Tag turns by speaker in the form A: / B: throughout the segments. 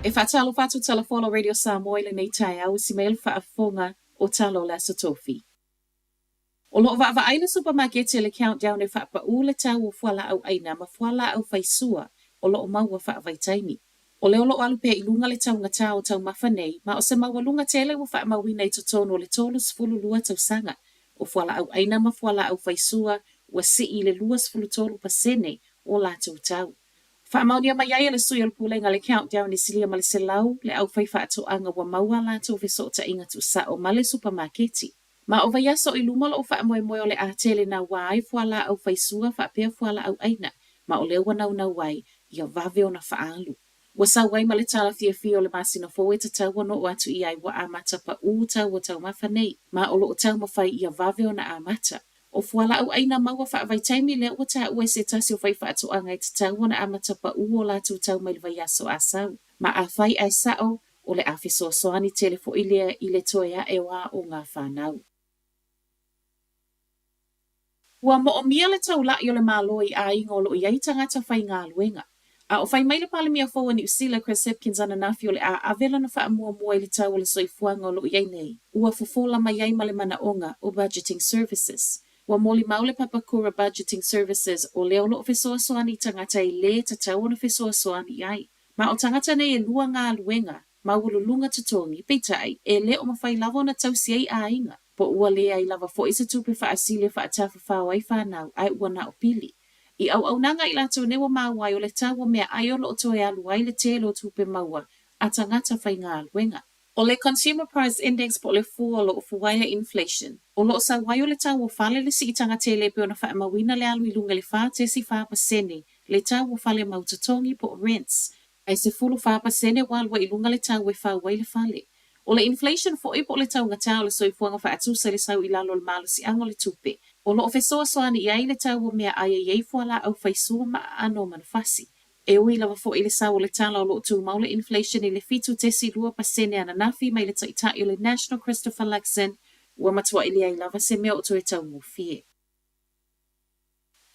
A: E faatalofa atu Tala Radio Samoa i lenei taeao i si mea le faafofoga o tala o le Aso Tofi. O loo vaavaai le supamaketi a le Countdown e faapaū le tau o fualaau ʻaina ma fualaau faisua o loo maua faavaitaimi. O lea o loo alu pea i luga le taugatā o taumafa nei, ma o se maualuga tele ua faamauina i totonu o le 32 tausaga. O fualaau ʻaina ma fualaau faisua ua sii i le 23% o latou tau. Faamaonia mai ai e le sui o le Pulega le Countdown e silia ma le 100 le aufai faatoaga ua maua a latou fesootaiga tuusao ma le supamaketi. Ma o vaiaso i luma o loo faamoemoe o le a tele naua ai fualaau faisua faapea fualaau ʻaina, ma o lea ua naunau ai ia vave ona faaalu. Ua sau ai ma le tala fiafia o le masina fou e tatau ona oo atu i ai ua amata paū tau o taumafa nei, ma o loo taumafai ia vave ona amata. O fualaau ʻaina maua faavaitaimi lea ua taua e se tasi o faifaatoaga e tatau ona amata paū o latou tau mai le vaiaso a sau. Ma afai ae sao, o le a fesoasoani tele foi lea i le toe aʻe o aoga a fanau. Ua moomia le taulaʻi o le Malo i aiga o loo i ai tagata faigaluega. A o fai mai le Palemia fou a Niu Sila Chris Hipkins ananafi o le a ave lana faamuamua i le tau o le soifuaga o loo i ai nei, ua fofola mai ai ma le manaoga o Budgeting Services. Ua molimau le Papakura Budgeting Services o lea o loo fesoasoani i tagata e lē tatau ona fesoasoani i ai. Ma o tagata nei e lua galuega, maualuluga totogi, peitai, e le o mafai lava ona tausi ai aiga, po ua leai lava foi se tupe faasili e faatafafao ai fanau, ae ua na o pili. I auaunaga i latou nei ua maua ai o le tau o meaai o loo toe alu ai le tele o tupe maua a tagata faigaluega. O le Consumer Price Index po o le fua o loo fua ai le inflation, o loo sau ai o le tau o fale le siitaga tele e pei ona faamauina le alu i luga i le 4.4% le tau o fale mau totogi po o rents, ae 14% ua alu ai i luga le tau e fau ai le fale. O le inflation foi po o le taugatā o le soifuaga faatusa i le sau i lalo o le malosiaga o le tupe, o loo fesoasoani i ai le tau o meaai e i ai fualaau faisua ma aano o manufasi. E ui lava foi i le sau o le tala o loo tumau le inflation i le 7.2% ananafi mai le Taitai o le National Christopher Luxon, ua matuai leai lava se mea o toe taugofie.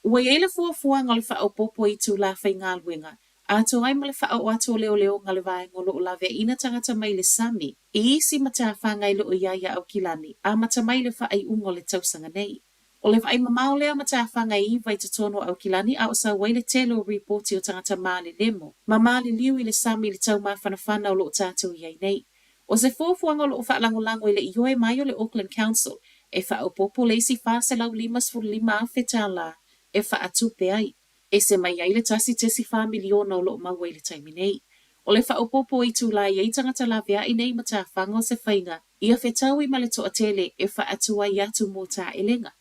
A: Ua i ai le fuafuaga o le faaopoopo i itulā faigaluega, atoa ai ma le faaoo atu o leoleoga a le vaega o lo o laveaiina tagata mai le sami i isi matafaga e le o i ai ia Aukilani, amata mai le faaiuga o le tausaga nei. O le vaai mamao lea o matafaga e 9 i totonu o Aukilani a o sau ai le tele o ripoti o tagata malelemo ma maliliu i le sami i le tau mafanafana o lo o tatou i ai nei. O se fuafuaga o lo o faalagolago i le ioe mai o le Auckland Council e faaopoopo le isi $455,000 e faatupe ai. Ese mai ai le 1.4 miliona o lo o maua i le taimi nei. O le faaopoopo i itulā i ai tagata laveai nei matafaga o se faiga ia fetaui ma le toatele e faatu ai atu mo taelega.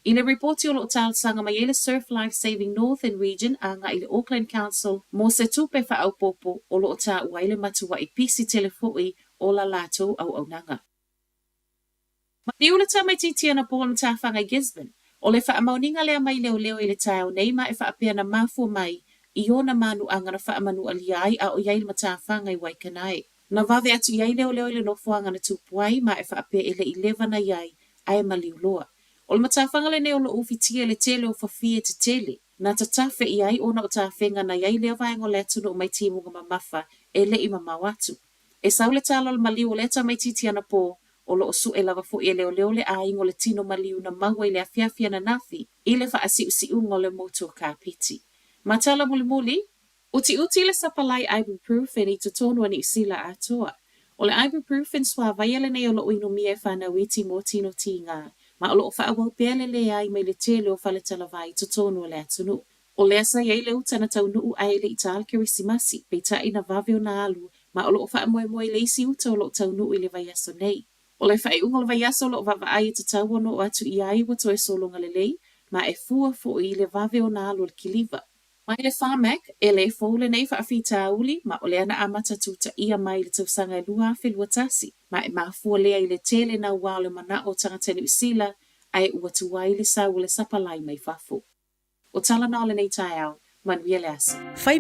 A: I le ripoti o lo o talosaga mai ai le Surf Life Saving Northern Region agai i le Auckland Council mo se tupe faaopoopo o lo o taua ai le matuai pisi tele foi o la latou auaunaga. Maliu le tamaitiiti anapo o le matafaga i Gisborne. O le faamaoniga lea mai leoleo i le taeao nei ma e faapea na mafua mai i ona manuaga na faamanualia ai a o i ai le matafaga i Waikanae. Na vave atu i ai leoleo i le nofoaga na tupu ai ma e faapea e le i leva na i ai ae maliu loa. O le matafaga lenei o loo ufitia i le tele o fafie tetele na tatafe i ai ona o tafega na i ai lea vaega o le atunuu mai timuga mamafa e le i mamao atu. E sau le tala o le maliu o lea tamaitiiti anapo o loo sue lava foi e leoleo le aiga o le tino maliu na maua i le afiafi ananafi i le faasiusiuga o le motu o Kapiti. Ma tala mulimuli, Utiuti le sapalai ibuprofen i totonu o Niu Sila atoa. O le ibuprofen suāvaia lenei o loo inumia e whānau iti mō tino tīgā, ma o loo faaauau pea le leai mai le tele o faletalavai i totonu o le atunuu. O lea sa i ai le uta na taunuu ae le i tā le Kerisimasi, peitai na vave ona alu, ma o loo faamoemoe i le isi uta o loo taunuu i le vaiaso nei. O le faaiuga o le vaiaso o loo vaavaai e tatau ona oo atu i ai ua toe sologa lelei, ma e fua foi i le vave ona alu o le kiliva. Mai le Pharmac, e le fou lenei faafitauli ma o lea na amata tutaia mai i le tausaga e 2021, ma e mafua lea i le tele naua o le manao o tagata Niu Sila ae ua tuai le sau o le sapalai mai fafo. O tala na o lenei taeao, manuia le aso.
B: Fai.